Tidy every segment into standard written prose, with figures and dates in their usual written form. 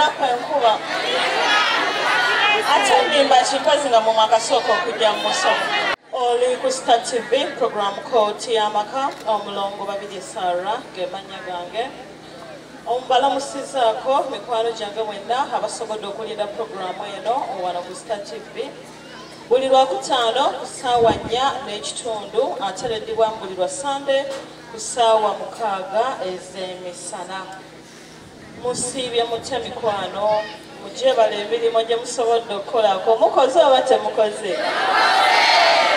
Ennaku enkuba. Ate nnimba kimpozi nga mu mwakasooka okujja mu musomo. Oli ku Star TV, program Kooti y'Amaka, omulongo Babirye Sarah ge mannya gange. Ombalamusizaako mikwano gyange mwenna abasobodde okulinda puroguramu eno wano ku Star TV. Buli Lwakutaano ku ssaawa 4:15, ate neddibwamu buli lwa Sande ku ssaawa 6 ez'emisana. Musiibye mutya mikwano? Mugyebale emirimu gye musobodde okukolako. Mukoze oba temukoze?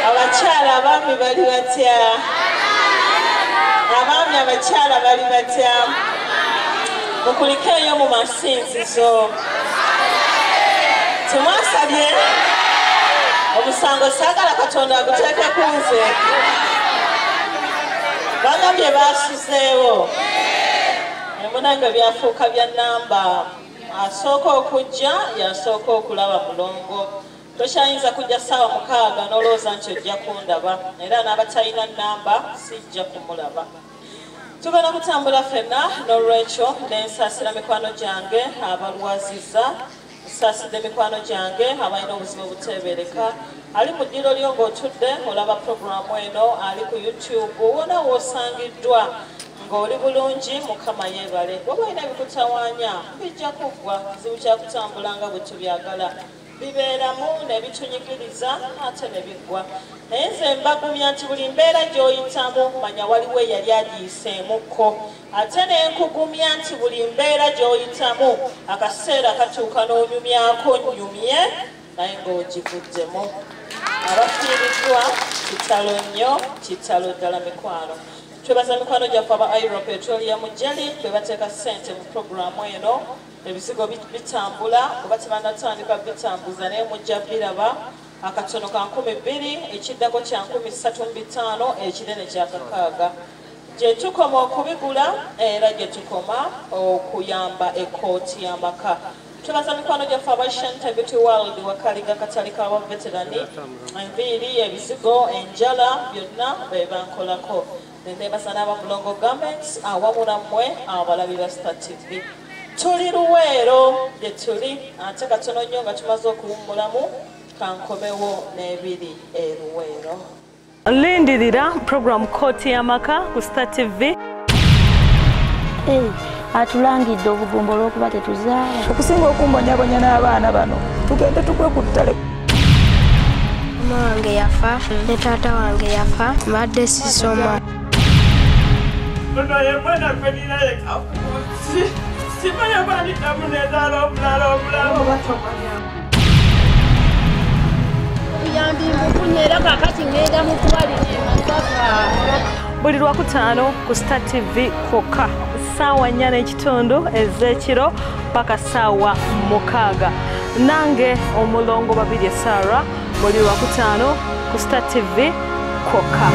Abakyala abaami bali batya? Abaami abakyala bali batya? Mukulikeeyo mu masinzizo. Temwasabye? Omusango saagala Katonda aguteeke ku nze. Bagambye baasuzeewo. Emunange byafuuka bya nnamba. Asooka okujja yasooka okulaba mulongo. Tokyayinza kujja ssaawa 6 n'olowooza nti ojja kundaba, era n'abatalina nnamba sijja kumulaba. Tugenda kutambula ffenna n'olwekyo nensaasira mikwano gyange abalwaziza, nsaasidde mikwano gyange abalina obuzibu obuteebereka. Ali mu ddiro lyo ng'otudde olaba puroguramu eno, ali ku YouTube, wona w'osangiddwa ng'oli bulungi, Mukama yeebale. Bw'oba olina ebikutawaanya bijja kuggwa, kizibu kya kutambula nga bwe tubyagala. Bibeeramu ne bitunyigiriza ate ne biggwa. Naye nze mbagumya nti buli mbeera gy'oyitamu manya waliwo eyali agiyiseemukko. Ate ne nkugumya nti buli mbeera gy'oyitamu akaseera katuuka n'onyumyako nnyumye naye ng'ogivuddemu. Abafiiriddwa kitalo nnyo, kitalo ddala mikwano. Twebaza mikwano gyaffe aba Iro Petroleum Jelly be bateeka ssente mu puroguramu eno. Ebizigo bitambula oba tebannatandika bitambuza naye mujja biraba. Akatono ka 2000, ekiddako kya 3500, ekinene kya 6. Gye tukoma okubigula era gye tukoma okuyamba ekkooti y'amaka. Twebaza mikwano gyaffe aba Shanta Beauty World, Wakaliga katale k'abaveterani, enviiri, ebizigo, enjala byonna be bankolako. Neneebaza n'abamulongo Garments awamu nammwe abalabi ba Star TV. Tuli Luweero gye tuli, ate katono nnyo nga tumaze okuwummulamu kankomewo n'ebiri e Luweero. Lindirira program Kooti y'Amaka ku Star TV. Atulangidde obugumba olw'okuba tetuzaala. Okusinga okumbonyabonya n'abaana bano, tugende tugwe ku ttale. Mama wange yafa, ne taata wange yafa, mbadde sisoma. Ono ye mwana gwe nina yekka ku nsi. Simanya bw'aliddamu n'ezaala omulala omulamu. Obuyambi mbufunye era kaakati ngenda mu ddwaliro e Masaka. Buli Lwakutaano ku Star TV kwokka, ssaawa 4:15 ez'ekiro paka ssaawa 6. Nange omulongo Babirye Sarah buli Lwakutaano ku Star TV kwokka.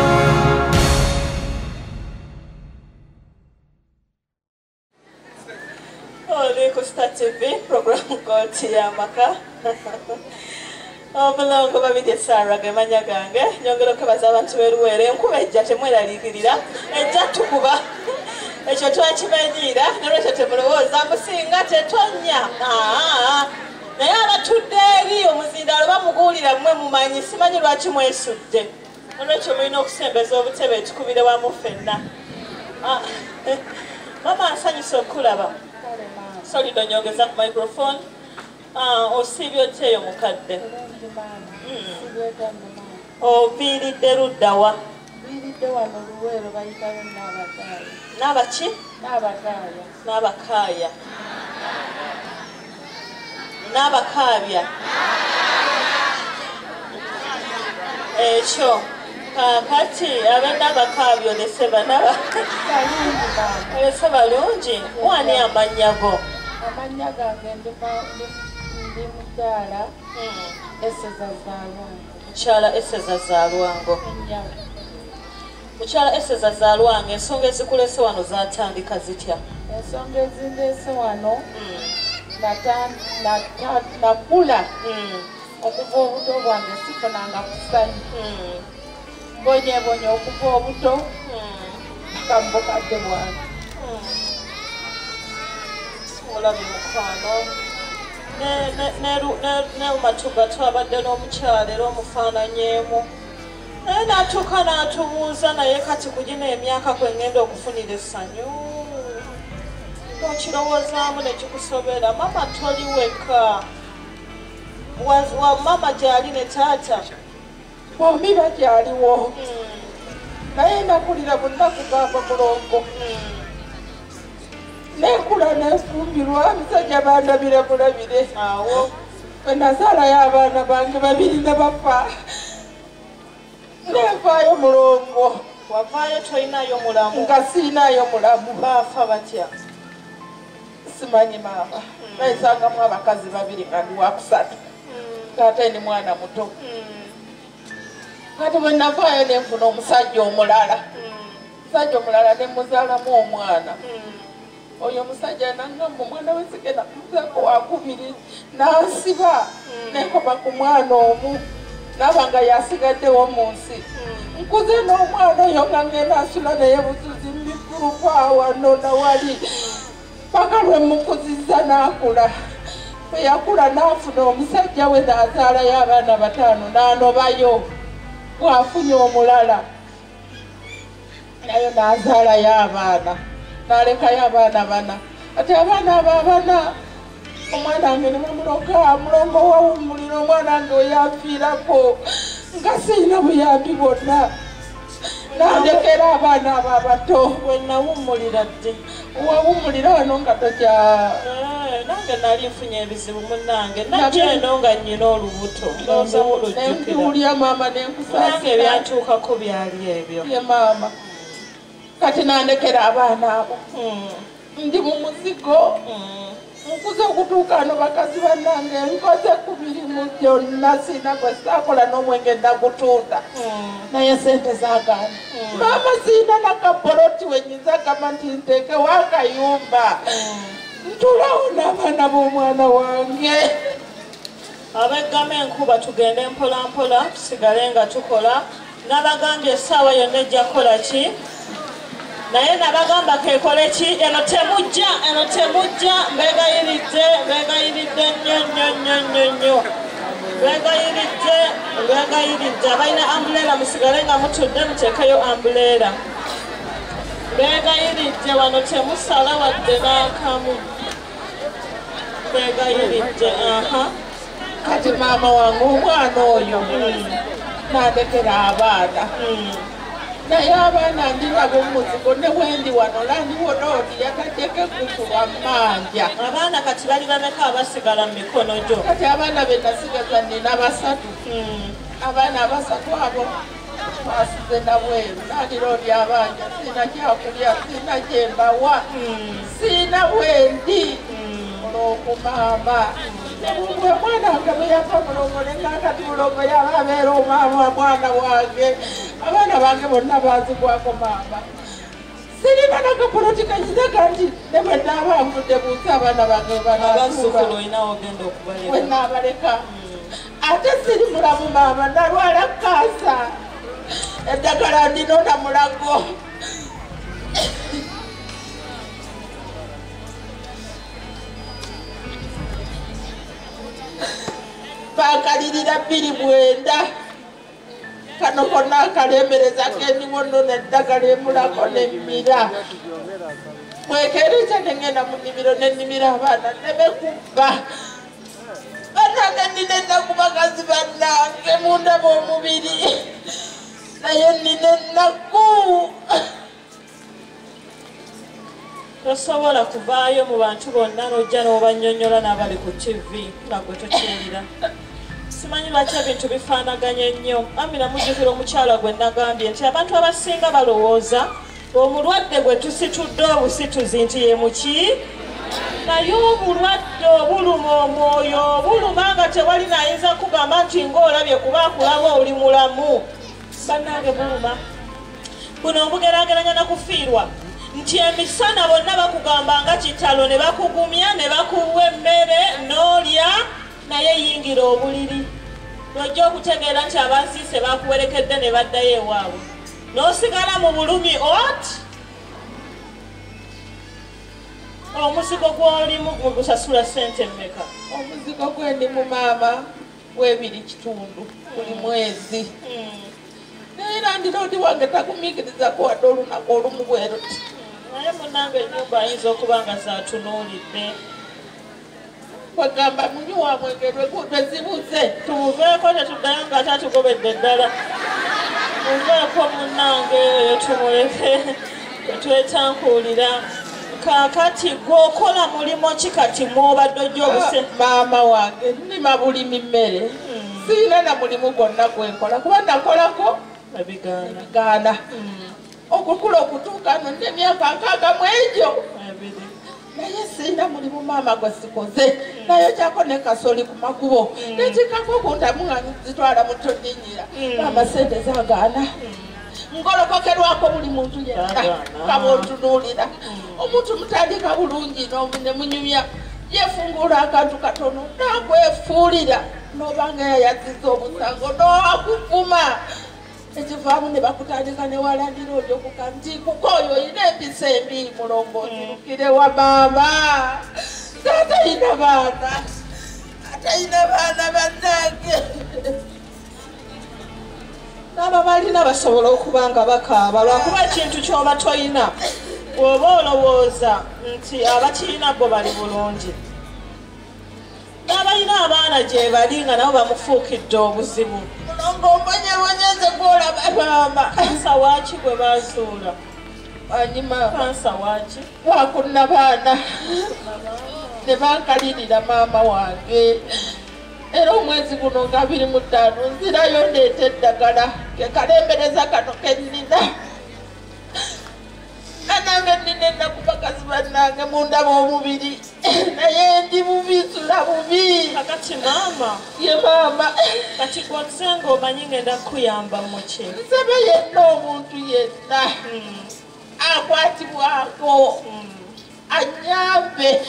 Oli ku Star TV, program Kooti y'Amaka. Omulongo Babirye Sarah ge mannya gange. Nyongera okwebaza abantu b'e Luweero. Enkuba ejja temweraliikirira, ejja tukuba. Ekyo twakimanyiira, n'olwekyo temulowooza musinga tetonnya. Naye abatudde eri omuzindaalo bamuguulira mmwe mumanyi, simanyi lwaki mwesudde. N'olwekyo mulina okusembeza obutebe tukubire wamu ffenna. Mama nsanyusa okulaba. Solido nyongeza ku microphone. Osiibye otya eyo mukadde? Oviiridde ludda wa? Nviiridde wano Luweero, bayitayo Nabakaaya. Nabaki? Nabakaaya. Nabakaaya. Nabakaabya. Ekyo kaakati ab'Nabakaabya olese banaba. Olese balungi. Wani amannya go? Amannya gange ndi mukyala Eseza Zalwango. Mukyala Eseza Zalwango. Mukyala Eseza Zalwango, ensonga ezikulese wano zaatandika zitya? Ensonga ezindeese wano nakula okuva obuto bwange sifunanga ku ssanyu. Mbonyeebonye okuva obuto paka mu bukadde bwange. Tumulabye mukwano. Ne matuga twabadde n'omukyala era omufaananyeemu. Naye n'atuuka n'atubuuza naye kati ku gino emyaka kwe ngenda okufunira essanyu. Okirowoozaamu ne kikusobera. Mama toli wekka. Wa mama gy'ali ne taata. Bombi bakyaliwo. Naye nakulira bunaku gamba mulongo. Nenkula nenfumbirwa abasajja bandabira bulabire. Awo. Bwe nazaalayo abaana bange babiri ne bafa. Nenvaayo mulongo. Wavaayo tolinayo mulamu. Nga siinayo mulamu. Baafa batya? Simanyi maama. Nayisangamu abakazi babiri nga ndi wakusatu. Ng'ate ndi mwana muto. Kati bwe navaayo ne nfuna omusajja omulala. Omusajja omulala ne muzaalamu omwana. Oyo omusajja nangamba omwana we sigenda kumuzaako wakubiri. N'ansiba nenkoma ku mwana omu. Naaba nga yasigaddewo mu nsi. Nkuze n'omwana oyo nga ngenda nsula naye busuzi mbifulufa wano nawali. Paka lwe mukuzizza n'akula. Bwe yakula n'afuna omusajja we n'azaalayo abaana bataano n'anobayo. Bw'afunye omulala nayo n'azaalayo abaana. N'alekayo abaana bana. Ate abaana abo abana omwana wange ne bamuloga mulongo wawummulira omwana wange we yafiirako nga sirina buyambi bwonna. Nandekera abaana abo abato. We nawummulira ddi? Wawummulira wano nga tokya. Nange nali nfunye ebizibu munnange. Najja eno nga nnyina olubuto. Ndowooza mulujjukira. Nenkiwulira maama nenkusaasira. Nange ebyantuukako byali ebyo. Ye maama. Kati nandekera abaana abo. Ndi mu muzigo. Nkuze okutuuka wano bakazi bannange nkoze ku mirimu gyonna sirina gwe saakola n'omwenge nagutunda. Naye sente zaagaana. Maama sirina nakapoloti we nnyinza gamba nti nteekewo akayumba. Ntulawo n'abaana b'omwana wange. Abeggama enkuba tugende mpola mpola tusigale nga tukola. Nabagambye essaawa yonna ejja kukola ki? Naye nabagamba keekole ki? Eno temujja, eno temujja, mbeegayiridde, mbeegayiridde nnyo nnyo nnyo nnyo nnyo. Mbeegayiridde, mbeegayiridde. Abalina ambuleera musigale nga mutudde muteekeyo ambuleera. Mbeegayiridde wano temusala wadde n'akamu. Mbeegayiridde, aha. Kati maama wange omwana oyo nandekera abaana. Naye abaana ndi nabo mu muzigo ne wendi wano landiwonoodi yataddeko eggusu lwa mmanja. Abaana kati bali bameka abasigala mu mikono gyo? Kati abaana be nasigaza nnina basatu. Abaana abasatu abo basize nabweru. Landiroodi abanja sirina kyakulya, sirina kye mbawa, sirina wendi. Mulongo maama. Omwana wange bwe yafa mulongo ne kakati mulongo yaba abeera omwana mwana wange. Abaana bange bonna baazigwako maama. Sirina nakapoloti kanyizaga nti ne bwe naaba nvudde mu nsi abaana bange banaatuuka. Abazzukulu olinawo ogenda okubaleka. Bwe naabaleka. Ate siri mulamu maama nalwala kkansa. Eddagala ndinona Mulago. Bankalirira 2009. Kano konna akalemereza kendiwo nno n'eddagala emulako nemmira. Mwekereja ne ngenda mu nnimiro ne nnimira abaana nneme kubba. Bannange nnina ennaku bakazi bannange mundaba omubiri. Naye nnina ennaku. Tosobola kuvaayo mu bantu bonna n'ojja n'obannyonnyola n'abali ku TV nga gwe tokiwulira. Simanyi lwaki ebintu bifaanaganye nnyo. Amina mujjukira omukyala gwe nagambye nti abantu abasinga balowooza omulwadde gwe tusitudde obusituzi nti ye muki, naye obulwadde obuluma omwoyo obuluma nga tewali nayinza kugamba nti ng'olabye kuba akulaba oli mulamu. Bannange buluma. Buno obugeraageranya na kufiirwa. Nti emisana bonna bakugamba nga kitalo ne bakugumya ne bakuwa emmere n'olya naye yingira obuliri. Lw'ojja okutegeera nti abansiise bakuwerekedde ne baddayo ewaabwe. N'osigala mu bulumi oti. Omuzigo gw'olimu gusasula ssente mmeka? Omuzigo gwendimu maama 2.5 buli mwezi. Naye landiroodi wange tagumiikiriza wadde olunaku olumu bwe luti. Naye munnange ennyumba ayinza okuba nga zaatunuulidde. Kwegamba munywi wa mwenge lwe zibuze. Tumuveeko tetuddayo nga tatugobedde ddala. Muveeko munnange oyo tumuleke tetwetankuulira. Kaakati gw'okola mulimu ki kati mw'obadde ojja obuse? Maama wange nnima bulimi mmere. Sirina na mulimu gwonna gwe nkola kuba nakolako ebigaana. Okukula okutuuka nno nina emyaka 60 naye sirina mulimu maama gwe sikoze. Nayokyako ne kasooli ku makubo nekikkako okuntamu nga zitwala mu todinyira. Maama ssente zaagaana. Ngolokokerwako buli muntu yenna kaba otunuulira. Omuntu mutandika bulungi ne munyumya yeefungula akantu katono n'akwefuulira n'obanga yayaziza omusango n'akuvuma. Ekivaamu ne bakutandika ne walandira ojokuka nti kuko oyo oyina empisa embi mulongo ozirukire wa maama. Taata baana, atayina baana bannange. N'abo balina basobola okuba nga bakaaba lwakuba ekintu ky'oba toyina bw'oba olowooza nti abakirina bo bali bulungi. N'abalina abaana gye bali nga nabo bamufuukidde obuzibu. Mulongo ombonyebonyeze gw'olaba maama. Kansa waaki gwe baazuula? Anyi maama. Kansa waaki? Wakunna baana. Ne bankalirira maama wange. Era omwezi guno nga 25 nzirayo ndeeta eddagala ke kalembereza kano ke nnina. Nange nnina ennaku bakazi bannange mundaba omubiri naye ndi bubi nsula bubi. Kakati maama. Ye maama. Kati gw'ozze ng'omanyi ngenda kukuyamba mu ki? Nsaba yenna omuntu yenna akwatibwako anyambe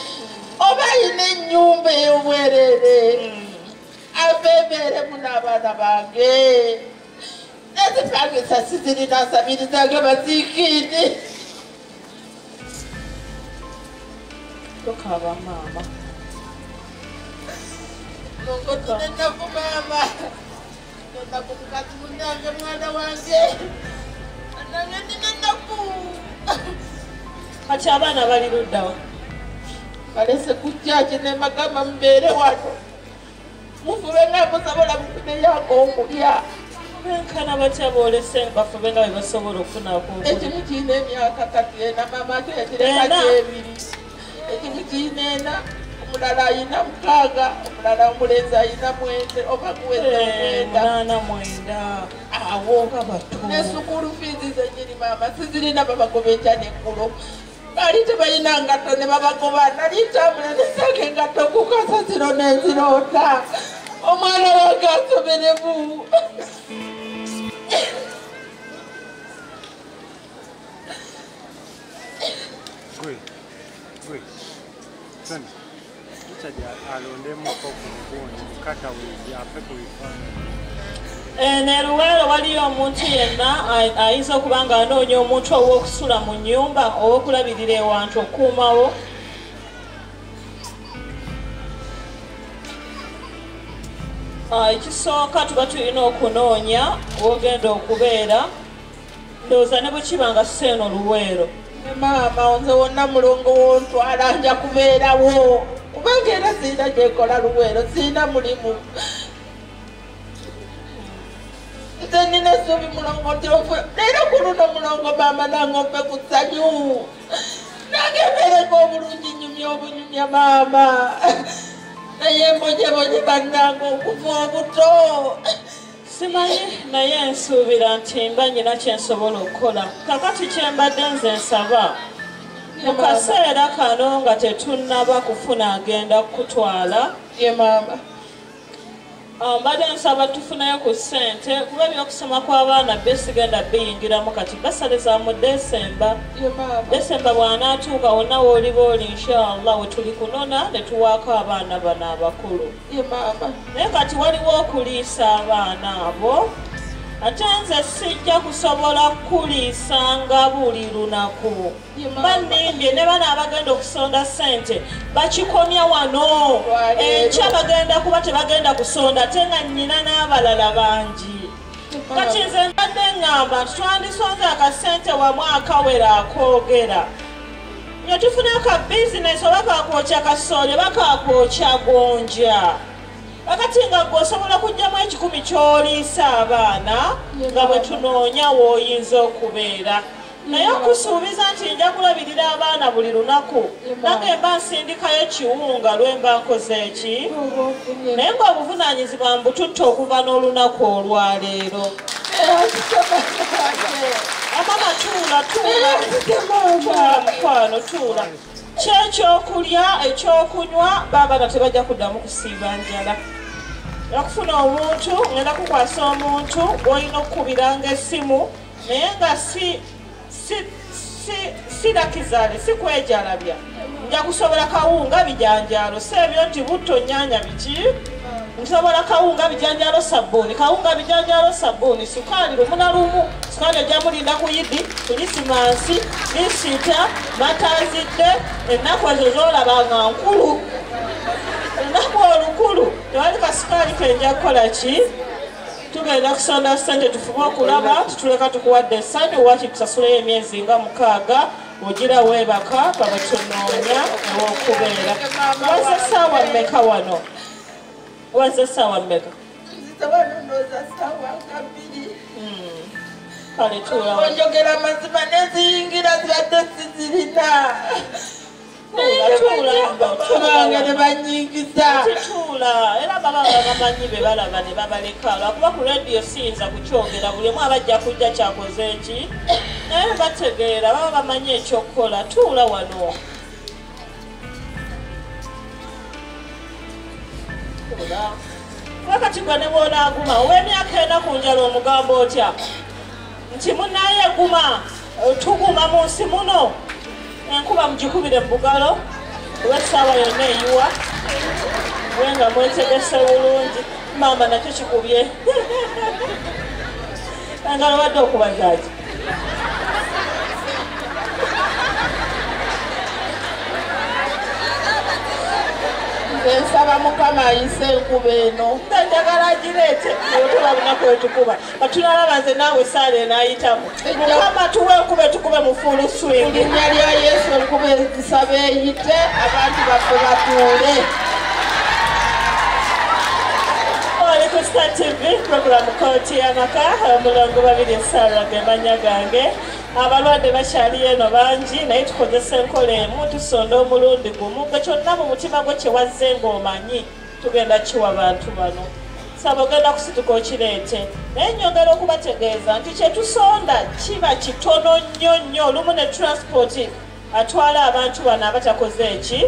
oba ayina ennyumba ey'obwereere abeebeeremu n'abaana bange. Nezipangisa sizirina nsabirizange baziikiini. Tokaaba maama. Mulongo nina ennaku maama. Ennaku mukazi munnange mwana wange. Nange nina ennaku. Kati abaana bali ludda wa? Balese kujja ne mbagamba mubeere wano. Mufube nga musobola mufuneyako okulya. Benkana batya boolese bafube nga bwe basobola okufunako okulya? Ekimu kirina emyaka kati ena maama ate yakireka gyebiri. Ekimu kirina 4, omulala ayina 6, omulala omulenzi ayina 9 oba guweze 9. 8 9. Awo nga bato. Ne sukulu fiizi zennyini maama sizirina babagoba enkya n'eggulo. Baali tebalina ngatto ne babagoba. Nali ntambula nesanga engatto ku kasasiro n'enziroota. Omwana wange asomeremu. Gwe, Sani, Richard alondemuko ku bugundi katawizi ape ku bifaananyi. Ne Luweero waliyo omuntu yenna ayinza okuba nga anoonya omuntu ow'okusula mu nnyumba ow'okulabirira ewantu okuumawo. Ekisooka tuba tulina okunoonya w'ogenda okubeera ndowooza ne bwe kiba nga si eno Luweero. Maama nze wonna mulongo wontwala nja kubeerawo kubanga era sirina gyekola Luweero sirina mulimu. Nze nina essuubi mulongo nti leero ku luno mulongo maama nange ompe ku ssanyu. Nange mbeereko obulungi nnyumya obunyumya maama. Naye mbonyebonye bannange okuva obuto. Simanyi naye nsuubira nti mba nnyina kye nsobola okukola. Kakati kye mbadde nze nsaba mu kaseera kano nga tetunnaba kufuna agenda kukutwala. Ye maama. Mbadde nsaba tufunayo ku ssente kuba ebyokusoma kw'abaana byo sigenda biyingiramu kati basale za mu Desemba. Ye maama. Desemba bw'anaatuuka wonna w'oliba oli inshallah we tuli kunona ne tuwaako abaana bano abakulu. Ye maama. Naye kati waliwo okuliisa abaana abo Ate nze sijja kusobola kuliisanga buli lunaku. Bannimbye ne bano abagenda okusonda ssente bakikomya wano. Enkya bagenda kuba tebagenda kusonda ate nga nnyina n'abalala bangi. Kati nze mbadde ŋŋamba nti twandisonze akasente wamu akawera akoogera. Nga tufuna aka bizinesi oba kakwokya kasooli oba kakwokya gonja. Wakati nga gwe osobola kuggyamu 1,000 ky'oliisa abaana nga bwe tunoonya w'oyinza okubeera. Naye okusuubiza nti nja kulabirira abaana buli lunaku nange mba nsindikayo kiwunga lwe mba nkoze eki, naye ng'obuvunaanyizibwa mbututte okuva n'olunaku olwaleero. Amama tuula tuula tuula mukwano tuula. Kyekyokulya ekyokunywa baabana tebajja kuddamu kusiiba njala. Okufuna omuntu ngenda kukwasa omuntu gw'olina okukubiranga essimu naye nga si lakizaale si kwejalabya. Nja kusobola kawunga bijanjaalo si ebyo nti butto nnyaanya biki. Nsobola kawunga bijanjaalo sabbuuni, kawunga bijanjaalo sabbuuni, sukaali lumu na lumu, sukaali ojja mulinda ku Yidi, Kulisimansi, Isita, Matazidde, ennaku ezo z'olaba nga nkulu. Ennaku olukulu tewali kasukaali kenja kukola ki? Tugenda kusonda ssente tufube okulaba tutuleka tukuwadde essanyu waaki tusasuleyo emyezi nga 6 ogira weebaka nga bwe tunoonya ew'okubeera. Waze ssaawa mmeka wano? Waze ssaawa mmeka? Kale tuula. Njogera amazima n'eziyingira zibadde sizirina. Tuula ne banyingiza. Tuula era baba bamanyi be balaba ne babaleka lwakuba ku rediyo siyinza kukyogera buli omu abajja kujja kyakoze eki naye bategeera baba bamanyi ekyokukola. Tuula wano. Wakati gwe ne bw'onaaguma ow'emyaka 4 ku njala omugamba otya nti munnaye guma tuguma mu nsi muno enkuba mugikubire mu bugalo oba essaawa yonna eyiwa we nga mwetegese bulungi. Maama nakyo kikubye engalo badde okubazaaki. Nsaba Mukama ayise enkuba eno. Njagala agireete otuba lunaku lwetukuba katunalaba nze naawe essaala enaayitamu. Mukama tuwe enkuba etukube mu full swing. Mu linnya lya Yesu enkuba nsaba eyite abantu baffe batuule. Oli ku Star TV program Kkooti y'Amaka, Omulongo Babirye Sarah ge mannya gange. Abalwadde bakyali eno bangi naye tukozesa enkola emu tusonda omulundi gumu gwe kyonna mu mutima gwo kye wazze ng'omanyi tugenda kiwa bantu bano. Saba ogenda kusituka okireete naye nnyongera okubategeeza nti kye tusonda kiba kitono nnyo nnyo. Olumu ne transport atwala abantu bano abatakoze eki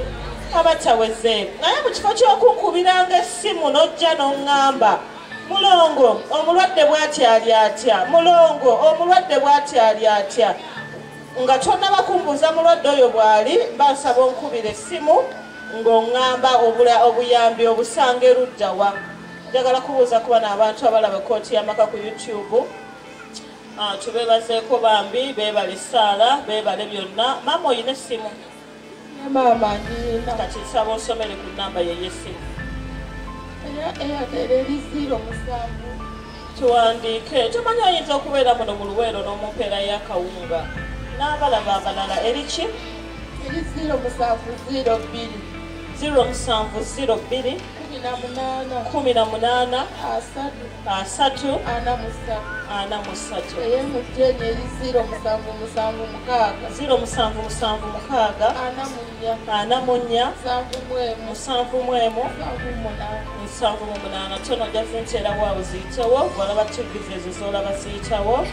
abataweze. Naye mu kifo ky'okunkubiranga essimu n'ojja n'oŋŋamba Mulongo omulwadde bw'ati ali atya, Mulongo omulwadde bw'ati ali atya, nga tonnaba kumbuuza mulwadde oyo bw'ali mba nsaba onkubira essimu ng'oŋŋamba obuyambi obusanga erudda wa. Njagala kubuuza kuba n'abantu abalaba Kkooti y'Amaka ku YouTube. Tubeebazeeko bambi, beebale essaala, beebale byonna. Maama oyina essimu? Maama nina. Kati nsaba onsomere ku nnamba ye y'essimu. Airtel eri 07. Tuwandiike. Tomanyi oyinza okubeera muno mu Luweero n'omumpeera y'akawunga n'abalaba abalala. Eri ki? Eri 0702. 0702 18 18 3 3 43. 43. Ey'emutyenyi eri 0776 0776 44 44 74 78. Tono ojja zinteera waawo ziyitewo gw'olaba TV ezo z'olaba ziyitawo.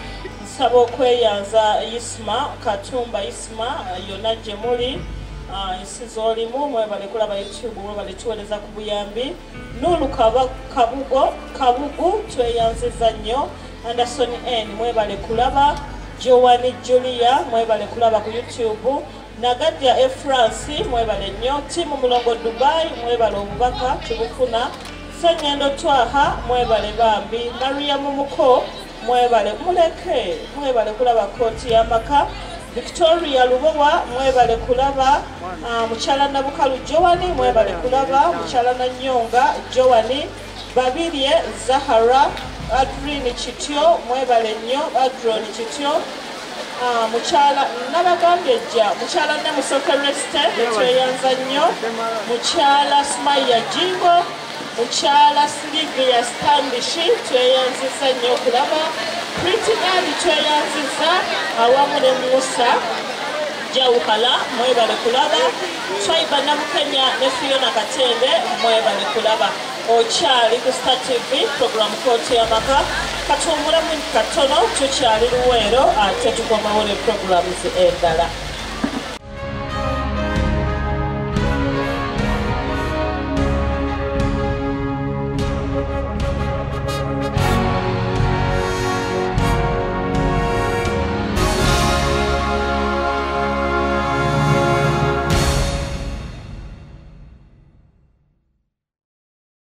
Nsaba okweyanza Isma Katumba Isma yonna gye muli ensi z'olimu mwebale kulaba YouTube mwebale tuweereza ku buyambi. Nulu Kabugu tweyanziza nnyo. Anderson N mwebale kulaba. Joanne Julia mwebale kulaba ku YouTube. Nagadia E France mwebale nnyo. Timu Mulongo Dubai mwebale obubaka tubufuna. Sengendo Twaha mwebale bambi. Maria Mumuko Mwebale muleke, mwebale kulaba Kooti y'Amaka. Victoria Lubowa, mwebale kulaba. Mukyala Nabukalu Joani, mwebale kulaba. Mukyala Nanyonga Joani, Babirye Zahara, Adrini Kityo, mwebale nnyo. Adron Kityo, mukyala nabagambye jja, mukyala Namusoke Reste, tweyanza nnyo. Mukyala Sumaya Jingo, mukyala Silivia Standishi, tweyanziza nnyo okulaba. Pretty Ali, tweyanziza awamu ne Musa Jawukala, mwebale kulaba. Twaiba Namukenya ne Fiona Katende, mwebale kulaba. Okyali ku Star TV, program Kooti y'Amaka. Katuwummulamu katono, tukyali Luweero, ate tukomawo ne programs endala.